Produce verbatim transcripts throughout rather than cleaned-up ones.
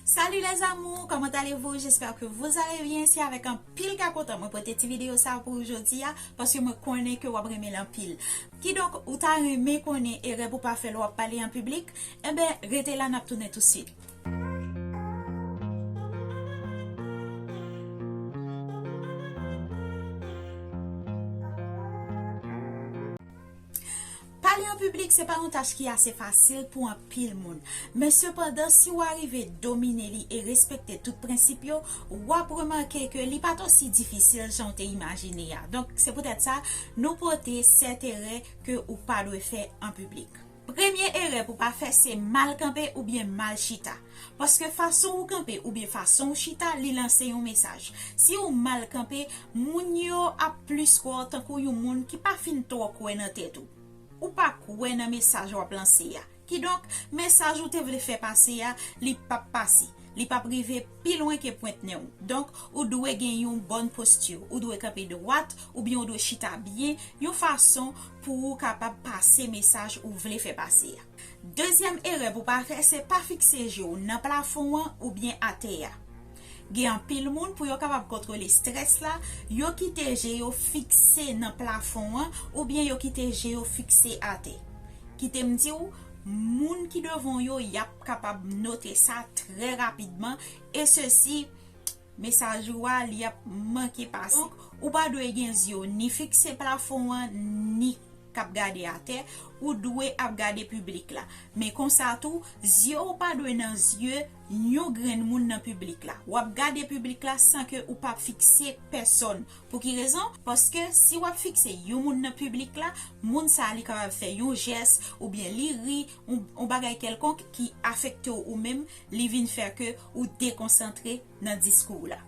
Salut les amours, comment allez-vous? J'espère que vous allez bien. Se avèk anpil kè kontan mwen pote ti videyo sa pou ou jodi a, paske mwen konnen ke w ap renmen l anpil. Kidonk, ou ta renmen konnen erè pou pa fè lè w ap pale an piblik? Enben, rete la, n ap tounen tousuit. Pale an piblik se pa yon tach ki ase fasil pou anpil moun. Men sepandan, si w arive domine li e respekte tout prensip yo, w ap remake ke li pa t osi difisil jan w te imajine a. Donk, se poutèt sa, nou pote sèt erè ke ou pa dwe fè an piblik. Premye erè pou pa fè se mal kanpe oubyen mal chita. Paske fason ou kanpe oubyen fason ou chita, li lanse yon mesaj. Si ou mal kanpe, moun yo ap plis wè w tankou yon moun ki pa fin twò kwè nan tèt ou. Ou pa kwè nan mesaj w ap lanse a. Kidonk, mesaj ou te vle fè pase a, li p ap pase. Li p ap rive pi lwen ke pwent nen w. Donk, ou dwe gen yon bòn posti. Ou dwe kanpe dwat, oubyen ou dwe chita byen, yon fason pou ou kapab pase mesaj ou vle fè pase a. Dezyèm erè pou pa fè, se pa fikse je w nan plafon an oubyen atè a. Gen anpil moun, pou yo kapab kontwole estrès la, yo kite je yo fikse nan plafon an oubyen yo kite je yo fikse atè. Kite m di w, moun ki devan w yo, y ap kapab note sa trè rapidman, e sesi, mesaj ou a, li ap manke pase. Donk, ou pa dwe gen zye w ni fikse plafon an, ni k ap gade atè, ou dwe ap gade piblik la. Men konsa tou, zye w pa dwe nan zye yon grenn moun nan piblik la. W ap gade piblik la san ke ou pa fikse pèsòn. Pou ki rezon? Paske si w ap fikse yon moun nan piblik la, moun sa a li kapab fè yon jès, oubyen li ri, yon, yon bagay kèlkonk ki afekte w ou menm, li vin fè ke ou dekonsantre nan diskou w la.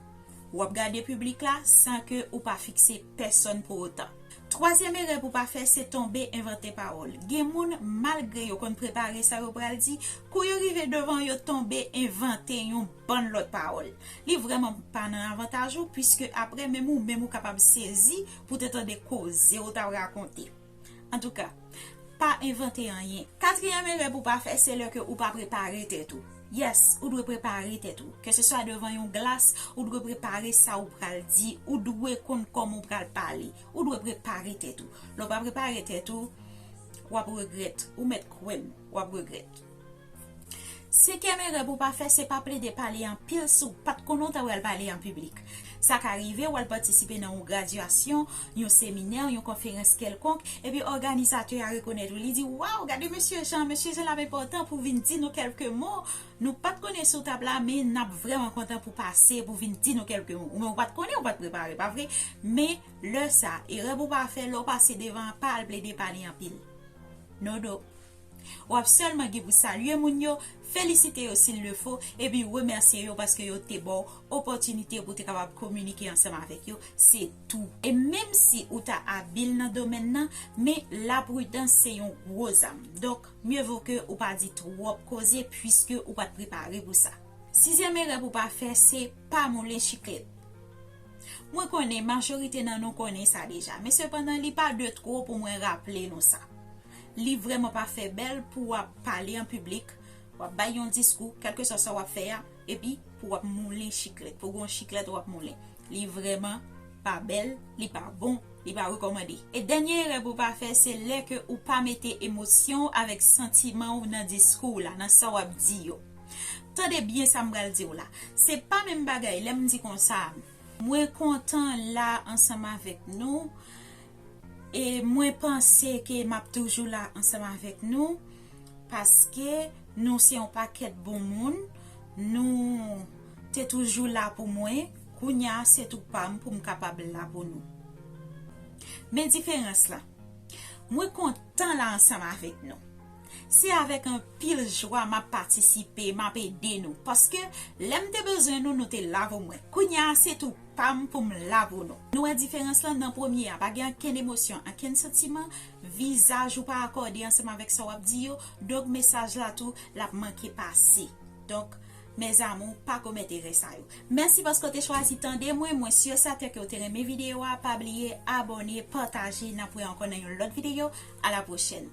W ap gade piblik la san ke ou pa fikse pèsòn pou otan. Twazyèm erè pou pa fè, se tonbe envante pawòl. Gen moun, malgre yo konn prepare sa yo pral di, kou yo rive devan, yo tonbe envante yon bann lòt pawòl. Li vrèman pa nan avantaj ou, piske apre, menm ou menm ou kapab sezi pou te tande koze ou t ap rakonte. Antouka, pa envante anyen. Katriyèm erè pou pa fè, se lè ke ou pa prepare tèt ou. Yes, ou dwe prepare tèt ou. Keseswa devan yon glas, ou dwe prepare sa ou pral di, ou dwe konn kòman ou pral pale. Ou dwe prepare tèt ou. Lè w pa prepare tèt ou, w ap regrèt. Ou mèt kwè m, w ap regrèt. Senkyèm erè pou pa fè, se pa plede pale anpil si w pa t konnen w ta pral pale an piblik. Sa ka rive, w al patisipe nan yon gradyasyon, yon seminè, yon konferans kèlkonk, epi òganizatè a rekonèt ou, li di, "Waw, gade mesye Jean, mesye Jean l ap enpòtan pou vin di nou kèlke mo. Nou pa t konnen si w t ap la, men n ap vrèman kontan pou pase, pou vin di nou kèlke mo." Ou menm ou pa t konnen, ou pa t prepare, pa vre? Men, lè sa, erè pou pa fè, lè w pase devan an, pa al plede pale anpil. Nodo. W ap sèlman gen pou salye moun yo, felisite yo s'il le faut, epi remèsye yo paske yo te ba w opòtinite pou te kapab kominike ansanm avèk yo, se tou. E menm si ou ta abil nan domèn nan, men lapridans se yon gwo zam. Donk, mye vo ke ou pa di twòp koze, piske ou pa t prepare pou sa. Sizyèm erè pou pa fè, se pa moulen chiklèt. Mwen konnen majorite nan nou konnen sa deja, men sepandan, li pa de twò pou mwen raple nou sa. Li vrèman pa fè bèl pou w ap pale an piblik, w ap bay yon diskou, kèlkeswa sa w ap fè a, epi pou w ap moulen chiklèt, pou w gen yon chiklèt w ap moulen. Li vrèman pa bèl, li pa bon, li pa rekòmande. E dènye erè pou w pa fè, se lè ke ou pa mete emosyon w avèk santiman w nan diskou w la, nan sa w ap di yo. Tande byen sa m pral di w la. Se pa menm bagay lè m di konsa, mwen kontan la ansanm avèk nou, e mwen panse ke m ap toujou la ansanm avèk nou, paske nou se yon pakèt bon moun, nou te toujou la pou mwen, kounye a se tou pa m pou m kapab la pou nou. Men diferans la, mwen kontan la ansanm avèk nou. Se avèk anpil jwa m ap patisipe, m ap ede nou. Paske lè m te bezwen nou, nou te la pou mwen. Kounye a, se tou pa m pou m la pou nou. Nou wè diferans lan nan premye a, pa gen ankenn emosyon, ankenn santiman, vizaj ou pa akòde ansanm avèk sa w ap di yo, donk mesaj la tou, l ap manke pase. Donk, mes amours, pa komèt erè sa yo. Mèsi paske w te chwazi tande mwen, mwen si e sèten ke w te renmen videyo a, pa bliye abòne, pataje, n ap wè ankò nan yon lòt videyo, a la pwochèn.